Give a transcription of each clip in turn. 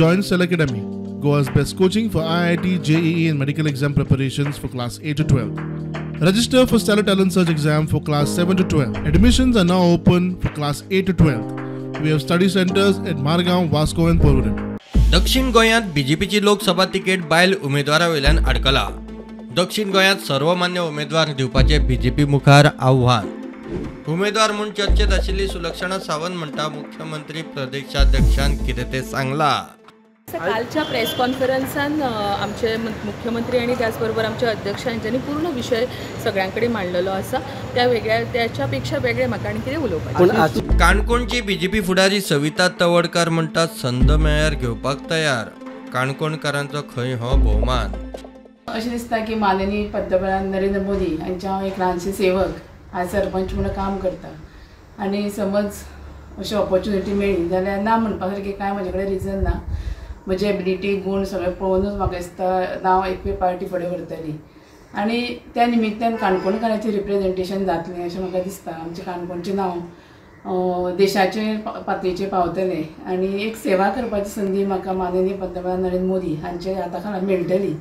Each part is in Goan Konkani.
Join Stellar Academy, Goa's best coaching for IIT, JEE and medical exam preparations for class 8 to 12. Register for Stellar Talent Search exam for class 7 to 12. Admissions are now open for class 8 to 12. We have study centers at Margao, Vasco and Porvorim. दक्षिण गोंयांत बीजेपीची लोकसभा तिकेट बायल उमेदवारा वयल्यान अडकला. दक्षिण गोंयांत सर्वमान्य उमेदवार दिवपाचे बीजेपी मुखार आव्हान. उमेदवार म्हूण चर्चेत आशिल्ली सुलक्षणा सावंत म्हणटा मुख्यमंत्री प्रदेशाध्यक्षान कितें तें सांगला. कालच्या प्रेस कॉन्फरन्सान आमचे मुख्यमंत्री आनी त्याचबरोबर आमचे अध्यक्ष हांच्यांनी पूर्ण विशय सगळ्यां कडेन मांडलेलो आसा. त्या वेगळ्या त्याच्या पेक्षा वेगळें म्हाका आनी कितें उलोवपाचें. काणकोणची बीजेपी फुडारी सविता तवडकार म्हणटा संद मेळ्यार घेवपाक तयार. काणकोणकारांचो खंय हो भोवमान. अशें दिसता की माननीय पंतप्रधान नरेंद्र मोदी हांच्या हांव एक ल्हानशें सेवक आज सरपंच म्हणून काम करता आनी समज अशी ऑपॉर्च्युनिटी मेळ्ळी जाल्यार ना म्हणपा सारकें कांय म्हजे कडेन रिजन ना. म्हजी एबिलिटी गूण सगळें पळोवनूच म्हाका दिसता नांव एक पार्टी फुडें व्हरतली आनी त्या निमित्तान काणकोणकारांचें रिप्रेजेंटेशन जातलें अशें म्हाका दिसता. आमचें काणकोणचें नांव देशाचे पातळीचेर पावतलें आनी एक सेवा करपाची संदी म्हाका माननीय पंतप्रधान नरेंद्र मोदी हांचे हाता खाला मेळटली.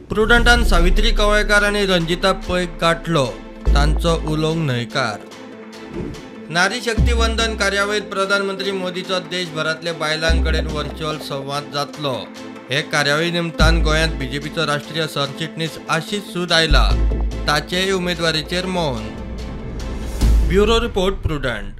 प्रुडंटान सावित्री कवळेकार आनी रंजिता पै गाठलो तांचो उलोवंक न्हयकार. नारी शक्ती वंदन कार्यावळीत प्रधानमंत्री मोदीचो देशभरांतल्या बायलां कडेन व्हर्च्युअल संवाद जातलो. हे कार्यावळी निमतान गोंयांत बीजेपीचो राष्ट्रीय सरचिटणीस आशिष सूद आयला. ताचेय उमेदवारीचेर मौन. Bureau report, Prudent.